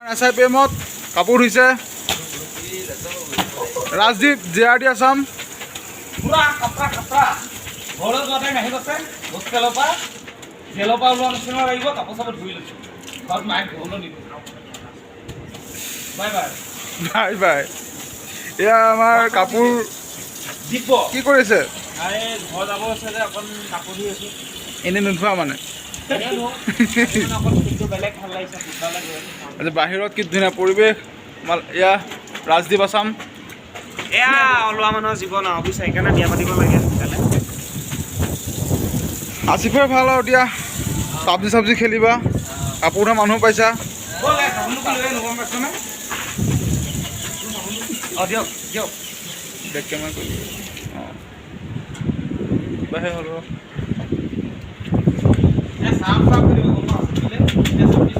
S I P এমত কাপোৰ ধুইছে Rajdeep, J R D Assam. পুৰা খাতৰা খাতৰা। ঘৰলৈ যোৱা টাইম আহি গৈছে। হোষ্টেলৰ পৰা, জেলৰ পৰা ওলোৱা নিচিনা লাগিব। কাপোৰ চাপোৰ ধুই লৈছোঁ। ঘৰত মায়ে ধুবলৈ নিদিয়ে। Bye bye. Bye bye. এয়া আমাৰ কাপোৰ। দিব। কি কৰিছে? আৰে, ঘৰ যাব আছে যে, অকণ কাপোৰ ধুই আছোঁ। এনেই নোধোৱা মানে? এনেই ধুওঁ। আজি মানে অকণ ফিলটো বেলেগ ভাল লাগিছে, ফুটবলে গৈ আছোঁ। আজি বাহিৰত কি ধুনীয়া পৰিৱেশ। এয়া ৰাজদীপ আছাম। এয়া ওলোৱা মানুহৰ জীৱন আৰু বুজিছা, সেইকাৰণে বিয়া পাতিব লাগে সোনকালে। আছিফে ভাল আৰু দিয়া, পাবজি চাবজি খেলিবা, কাপোৰ ধোৱা মানুহ পাইছা। ব'ল, এই চাবোনটো লৈ আনো, গম পাইছনে? অঁ, দিয়ক দিয়ক। বেক কেমেৰা কৰি, অঁ, কিবাহে হ'ল ৰ। এই চাফ চাফ কৰি দিব, গম পাইছ? দিলে, এতিয়া চাফ।